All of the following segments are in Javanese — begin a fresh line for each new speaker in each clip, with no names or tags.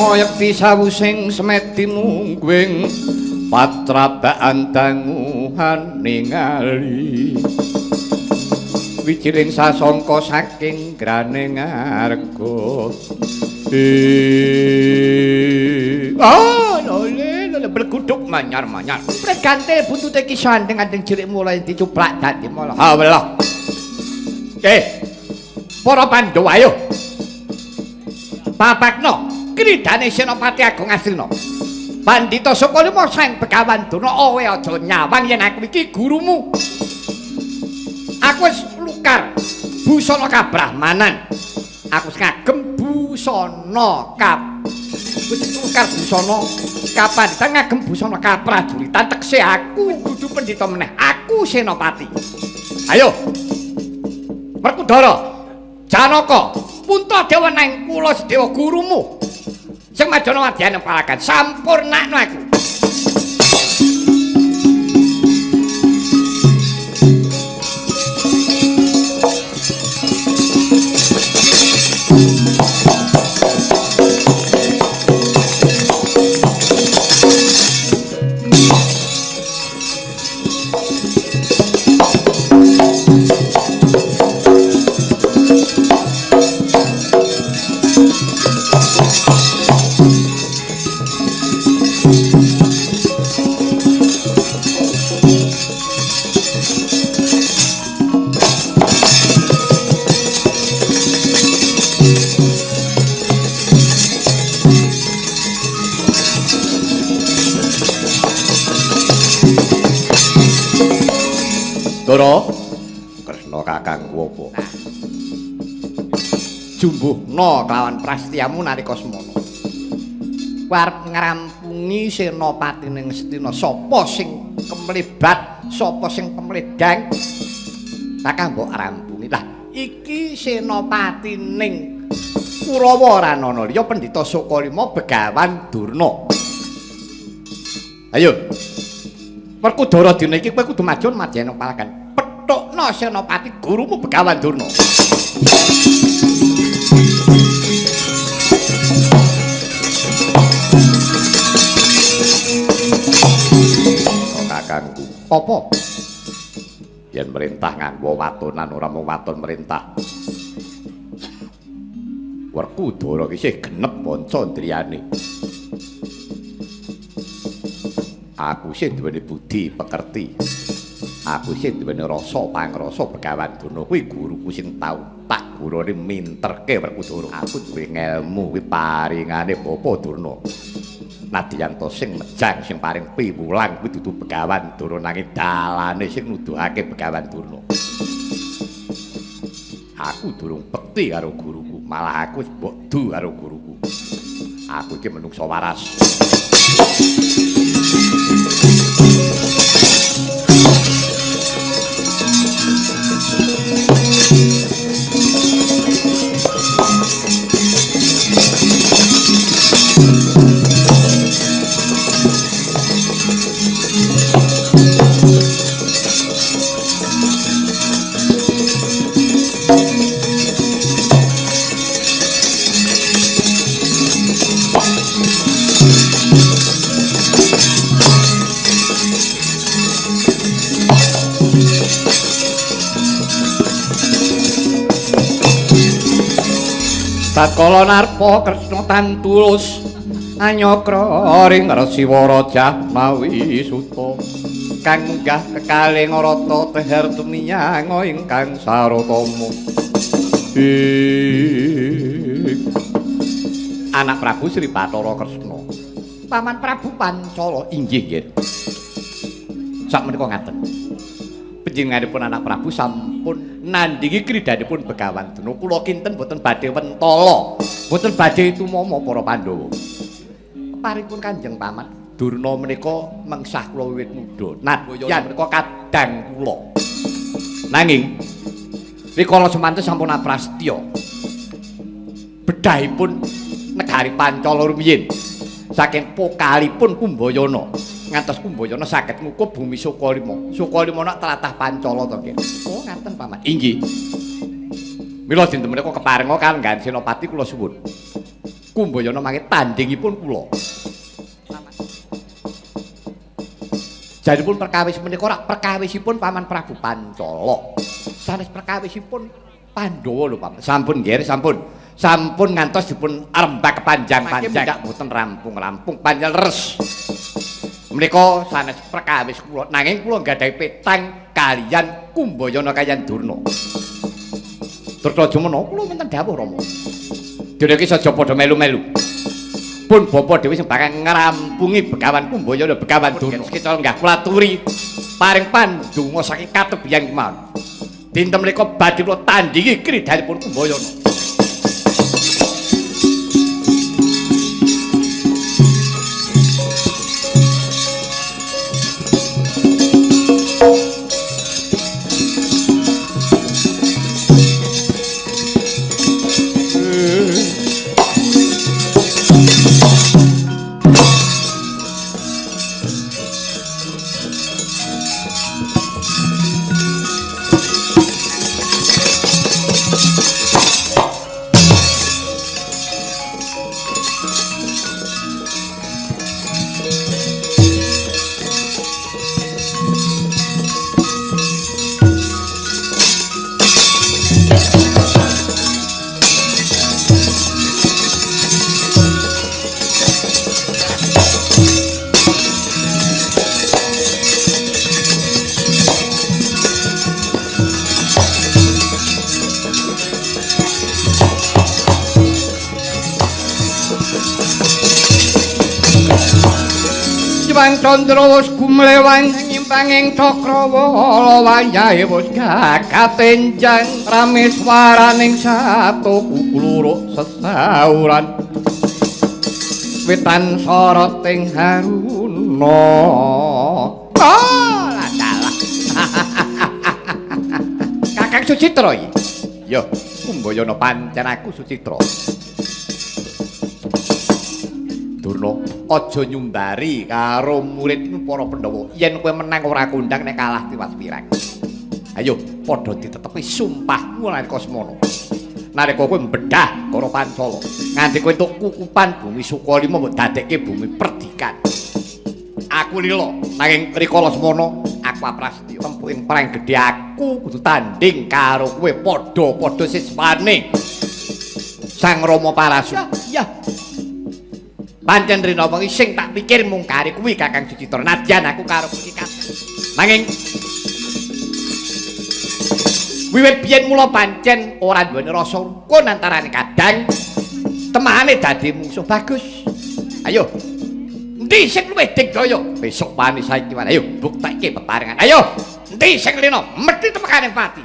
Bima yekti sawusing semedi mungguing patrabaan danguhan ningali wijiling sasongko saking graning arga. Oh, lole lole berguduk manyar-manyar. Pregantil buntute ki sandeng-andeng cilik mulai dicuplak dadi mala. Ha welah. Para Pandhawa ayo. Papakno kridane Senopati Agung Asrina. Pandhita Sukalima Sang Begawan Durna awe aja nyawang yen aku iki gurumu. Aku wis lukar busana kabrahmanan. Aku wis ngagem busana wis lukar busana kapanditan ngagem busana kaprajuritan tekse aku dudu pendhita meneh. Aku Senopati. Ayo. Werkudara, Janaka, Puntadewa nang kula Sedewa gurumu. Sing majana wadyan palagan sampurnakno aku. Ndara, Kresna kakangku apa? Jumbuhna kelawan prasetyamu nalika semana. Kowe arep ngrampungi senopati ning Ngastina, sapa sing kemlebat, sapa sing kemledang? Kakang mbok rampungi. Lah, iki senopati ning Kurawa ora ana liya Pendhita Sukalima Begawan Durna. Ayo. Werkudara dina iki kowe kudu maju madya palagan. Pethukna senopati gurumu Begawan Durna. Oh, kakangku, apa? Yen merintah nganggo watonan ora mung waton merintah. Werkudara ki isih genep panca ndriyane. Aku sih duweni budi pekerti. Aku sih duweni rasa pangrasa Begawan Durna kuwi guruku sing tau tak gurune minterke Werkudara. Aku duwe ngelmu kuwi paringane Bapa Durna. Nadyan to sing mejang sing paring piwulang kuwi dudu Begawan Durna nanging dalane sing nuduhake Begawan Durna. Aku durung bekti karo guruku, malah aku wis mbok du karo guruku. Aku iki menungsa waras. Tatkala narpa Kresna tantulus anyakra ring Resiwara Jahmawi Suta kang munggah kekaling rata teher tumiyang ingkang sarotama. Anak Prabu Sri Bathara Kresna. Paman Prabu Pancala inggih nggih. Sakmenika ngaten. Panjenenganipun anak Prabu sampun nandhingi kridhanipun Begawan Durna. Kula kinten boten badhe wentala, boten badhe tumama para Pandhawa. Keparingipun Kanjeng Paman Durna menika mengsah kula wiwit muda. Nadyan menika kadang kula. Nanging rikala semanten sampun aprastya. Bedhahipun negari Pancala rumiyin saking pokalipun Kumbayana. Ngantos Kumbayana saged ngukup bumi Sukalima. Sukalima nak tlatah Pancala to nggih. Oh ngaten Paman. Inggih. Mila dinten menika keparenga kalenggahan Senopati kula suwun. Kumbayana mangke tandhingipun kula. Janipun perkawis menika rak perkawisipun Paman Prabu Pancala. Sanes perkawisipun Pandhawa lho, Paman. Sampun nggih, sampun. Sampun ngantos dipun rembak panjang-panjang. Ndak mboten rampung-rampung panjang leres. Menika sanes perkawis kula, nanging kula nggadahi petang kaliyan Kumbayana kaliyan Durna. Drta Jumana kula wonten dawuh Rama. Dene iki saja padha melu-melu. Pun bapa dhewe sing bakal ngrampungi Begawan Kumbayana Begawan Durna. Kita lenggah kula aturi paring pandonga saking katebiyan kemawon. Dinten menika badhe kula tandhingi kridhanipun Kumbayana. Candra wis gumlewang nyimpanging cakrawala wayahe wis gagatenjang rame swaraning satu kukluruk sesauran wetan soroting haruna. Oh lah dalah. Kakang Sucitra iki ya Kumbayana pancen aku Sucitra. Durna aja nyumbari karo muridmu para Pandhawa. Yen kowe menang ora kondang, nek kalah tiwas pirang. Ayo padha ditetepi sumpahmu nalika semono. Nalika kowe mbedah Kara Pancala, nganti kowe entuk kukupan bumi Sukalima mbok dadekke bumi perdikan. Aku lila nanging rikala semono aku aprastya tempuh ing perang gedhe aku kudu tanding karo kowe padha-padha siswane Sang Rama Parasu. Ya. Pancen rina wengi sing tak pikir mung kari kuwi Kakang Sucitra. Nadyan aku karo kuwi kabeh. Nanging wiwit biyen mula pancen ora duweni rasa rukun antarane kadang temahane dadi mungsuh bagus. Ayo. Endi sing luwih digdaya? Besok wani saiki wani. Ayo buktekke peparengan. Ayo. Endi sing lena mesti temekane pati.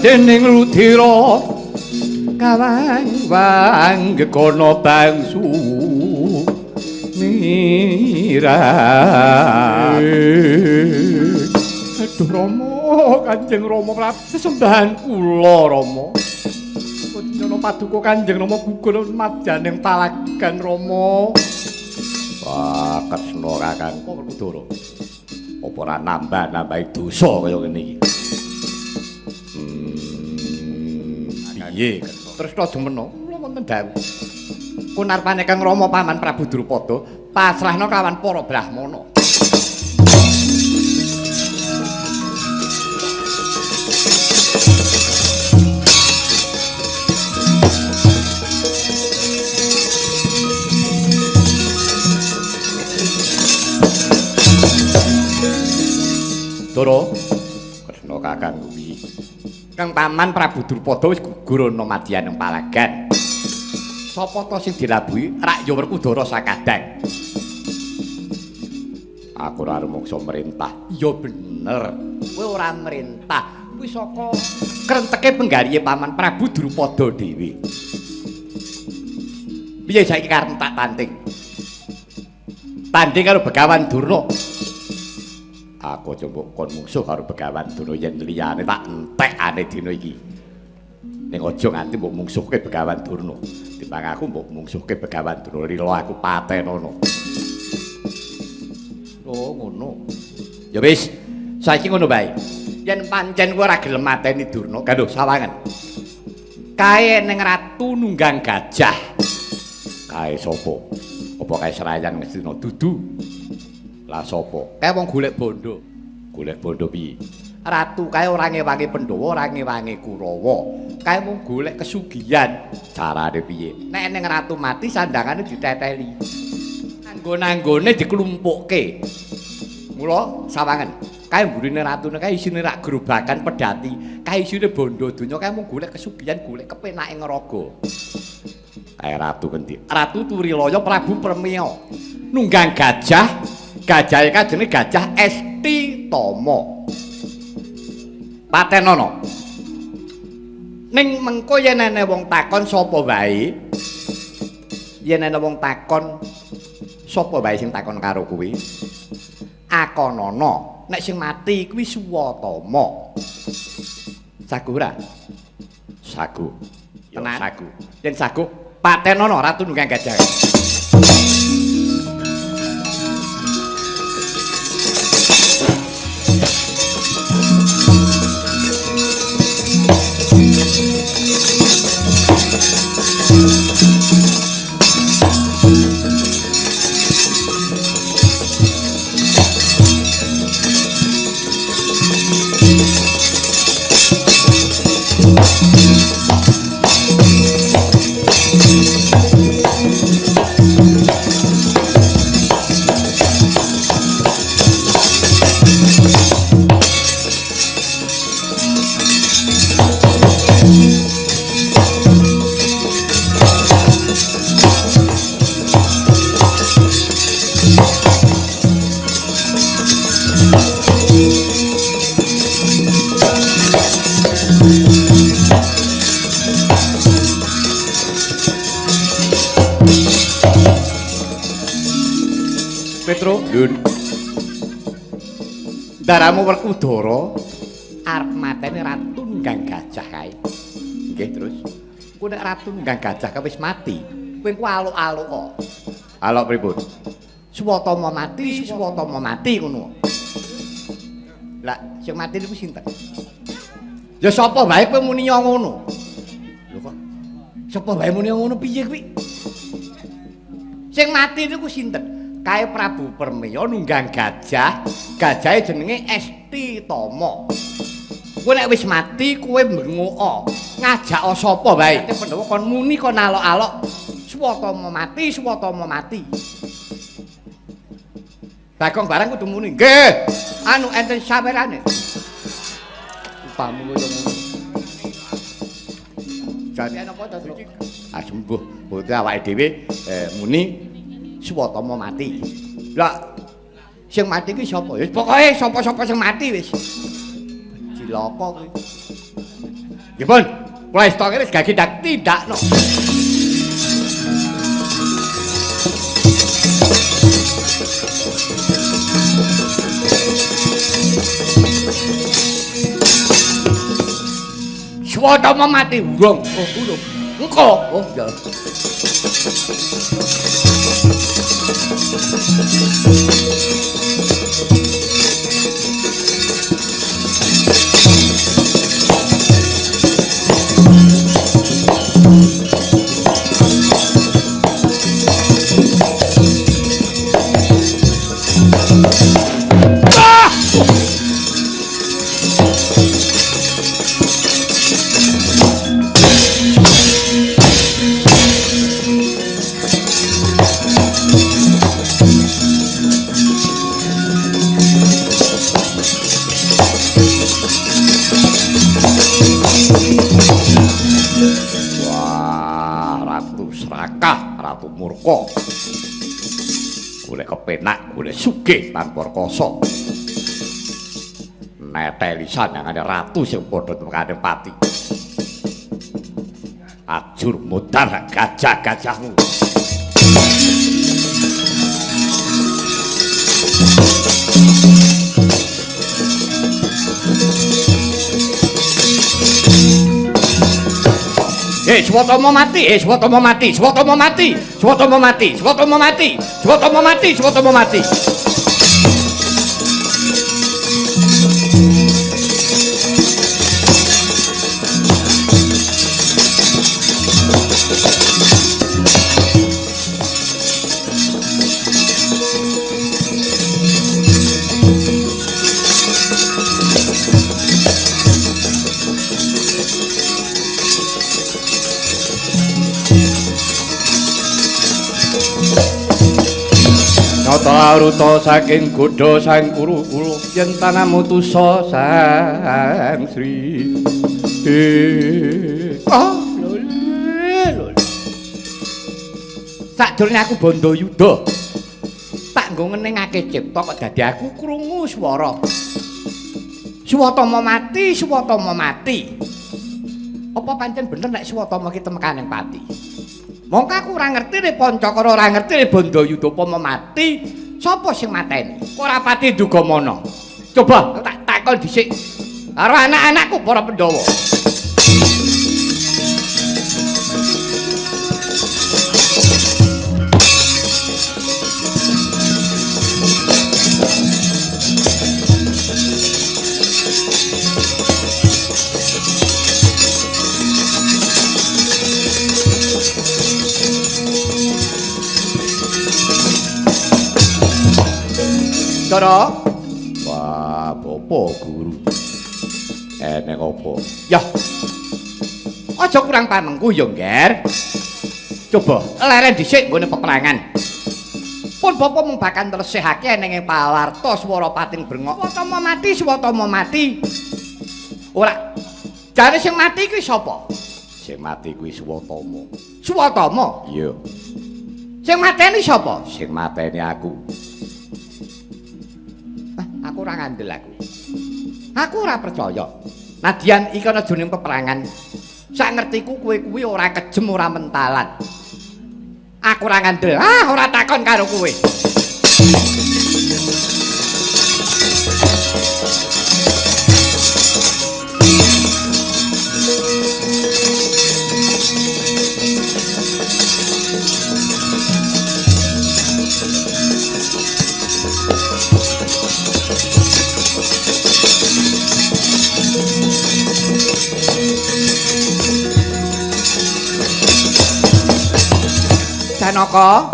Dening ludira kawang wang gegono bangsu mira. Aduh Rama, Kanjeng Rama Prabu, sesembahan kula Rama. Kunjana paduka Kanjeng Rama gugur madyaning palagan Rama. Wah, Kresna kakangku Werkudara. Apa ora nambah-nambahi dosa kaya ngene iki? Piye Tresna jumena kula wonten dawuh. Kunarpane Kang Rama Paman Prabu Drupada pasrahna kelawan para brahmana. Dara Kresna kakang kuwi Kang Paman Prabu Drupada wis gugur ana madyaning palagan. Sapa ta sing dilabuhi? Rak ya Werkudara sakadang. Aku ora rumangsa merintah. Ya bener. Kowe ora merintah. Kuwi saka krenteke penggalihe Paman Prabu Drupada dhewe. Piye saiki karep tak tanding? Tanding karo Begawan Durna. Aku aja mbok kon mungsuh karo Begawan Durna yen liyane tak entekane dina iki. Ning aja nganti mbok mungsuhke Begawan Durna. Timbang aku mbok mungsuhke Begawan Durna lila aku patenono. Oh ngono. Ya wis, saiki ngono bae. Yen pancen kowe ora gelem mateni Durna, gandho sawangan. Kae ning ratu nunggang gajah. Kae sapa? Apa kae Serayan Ngastina? Dudu. Lah sapa? Kae wong golek bondo. Golek bondo piye? Ratu kae ora ngewangi Pandhawa, ora ngewangi Kurawa. Kae mung golek kesugihan. Carane piye? Nek ning ratu mati sandangane diteteli. Anggon-anggone diklumpukke. Mula sawangan. Kae mburine ratune kae isine rak grobakan pedati. Kae isine bondo donya, kae mung golek kesugihan, golek kepenake ngraga. Kae ratu kendi? Ratu Turilaya Prabu Permiya. Nunggang gajah. Gajahe kajene gajah Esti Tama. Patenono. Ning mengko yen ana wong takon sapa wae? Yen ana wong takon sapa wae sing takon karo kowe? Akonono. Nek sing mati kuwi Suwatama. Sagu ora? Sagu. Tenan sagu. Yen sagu patenono ratu nunggang gajah. Ndun. Daramu Werkudara arep mateni Ratu Nunggang Gajah kae. Nggih, terus. Ku nek Ratu Nunggang Gajah kae wis mati, kowe engko aluk-aluk. Aluk pripun? Swatama mati, Swatama mati ngono. Lah, sing mati niku sinten? Ya sapa wae kowe muni ngono. Lho kok sapa wae muni ngono piye kuwi? Sing mati niku sinten? Kae Prabu Permaya nunggang gajah, gajahe jenenge Esti Tama. Kowe nek wis mati kowe mbengok, ngajak sapa wae. Ate Pandhawa kon muni kon alok-alok, Swatama mati, Swatama mati. Bagong barang kudu muni. Nggih. Anu enten sawerane. Upamu kaya ngono. Jane napa to, Truk? Ah sembuh. Bote awake dhewe muni Swatama mati. Lah sing mati ki sapa? Ya pokoke sapa-sapa sing mati wis. Cilaka kuwi. Nggih pun, kula istoke wis gage tindakno. Swatama mati urung. Oh, urung. Engko. Oh, ya. Ratu Murka. Golek kepenak, golek sugih tanpa rekoso. Neteli sandangane ratu sing padha temekane pati. Ajur mudar gajah-gajahmu. Swatama mati, Swatama mati, Swatama mati, Swatama mati, Swatama mati, Swatama mati, Swatama mati. Nyata aruta saking godha sang Kuru kula yen tanamu tusa sang Sri. Oh, lho lho. Sadurunge aku Bandayuda, tak nggo ngeningake cipta kok dadi aku krungu swara. Swatama mati, Swatama mati. Apa pancen bener nek Swatama ki temekaning pati? Mongko aku ora ngerti nek Pancakara ora ngerti nek Bandayuda upama mati, sapa sing mateni? Kok ora pati dugamana. Coba tak takon dhisik karo anak-anakku para Pandhawa. Cara? Wah, bapak guru. Eneng apa? Ya. Aja kurang pamengku ya, Ngger. Coba leren dhisik nggone peperangan. Pun bapa mung bakal nresihake enenge pawarta swara pating brengok. Swatama mati, Swatama mati. Ora. Jare sing mati kuwi sapa? Sing mati kuwi Swatama. Swatama? Iya. Sing mateni sapa? Sing mateni aku. Aku ora ngandel aku. Aku ora percaya. Nadyan iki ana jroning peperangan. Sak ngertiku kowe kuwi ora kejem, ora mentalan. Aku ora ngandel. Ah, ora takon karo kowe. Janaka.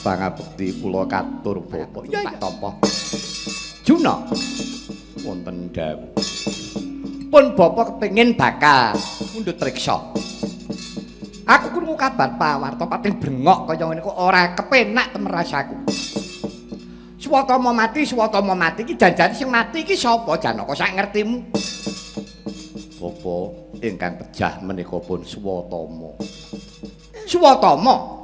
Pangabekti kula katur Bapak. Ya tak tampa. Juna wonten dawuh. Pun Bapak kepengin bakal mundhut priksa. Aku krungu kabar pawarta pating brengok kaya ngene kok ora kepenak temen rasaku. Swatama mati iki janjane sing mati iki sapa Janaka sak ngertimu? Bapa ingkang pejah menika pun Swatama. Swatama?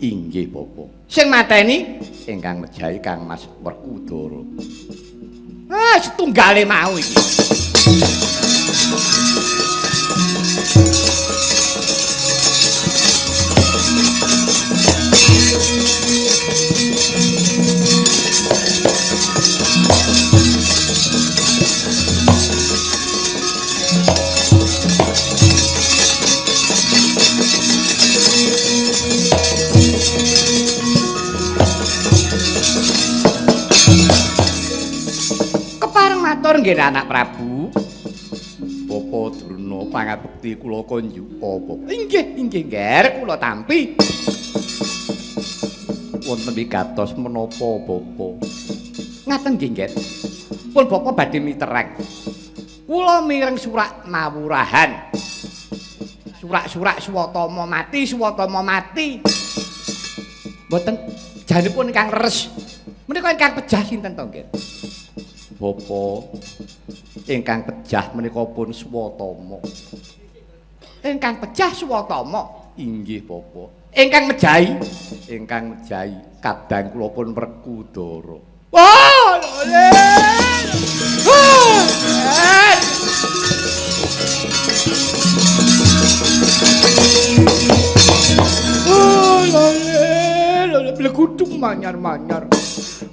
Inggih Bapa. Sing mateni ingkang mejahi Kang Mas Werkudara. Ah, setunggale mau iki. Kepareng matur nggih anak Prabu. Bapa Durna pangabekti kula konjuka Bapa. Inggih, inggih ngger kula tampi. Wonten wigatos menapa Bapa? Ngaten nggih ngger. Pun Bapa badhe mitereng. Kula mireng surak mawurahan. Surak-surak Swatama mati, Swatama mati. Mboten janipun ingkang leres. Menika ingkang pejah sinten to nggih? Bapa ingkang pejah menika pun Swatama. Ingkang pejah Swatama. Inggih Bapa. Ingkang mejahi, ingkang mejahi kadang kula pun Werkudara. Wah, lho. Oh, lho, lho, blegudung manyar-manyar.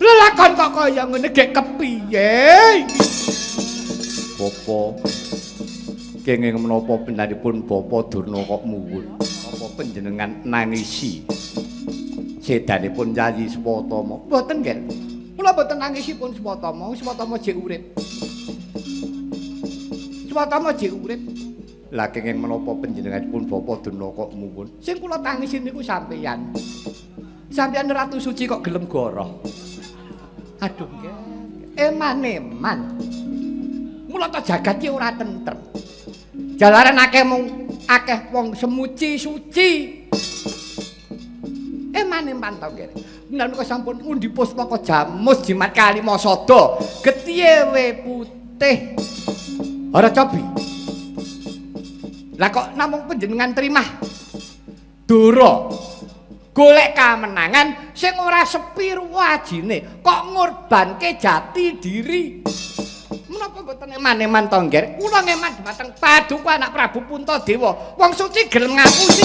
Lelakon kok kaya ngene gek kepiye iki? Bapa kenging menapa benaripun Bapa Durna kok muwun? Apa panjenengan nangisi sedanipun Yayi Swatama? Mboten nggih. Kula mboten nangisipun Swatama, Swatama jek urip. Swatama jek urip. Lah kenging menapa panjenenganipun Bapa Durna kok muwun? Sing kula tangisi niku sampeyan. Sampeyan ratu suci kok gelem goroh. Aduh nggih. Eman-eman. Mula ta jagat ki ora tentrem. Jalaran akeh mung akeh wong semuci suci. Eman-eman to nggih. Menawi sampun undi pustaka jamus jimat kalimasada, getihe we putih. Ora cobi. Lah kok namung panjenengan trimah Dora golek kamenangan sing ora sepi wajine kok ngorbanke jati diri. Menapa mboten eman-eman to nggih? Kula ngeman dhumateng paduka anak Prabu Puntadewa. Wong suci gelem ngapusi.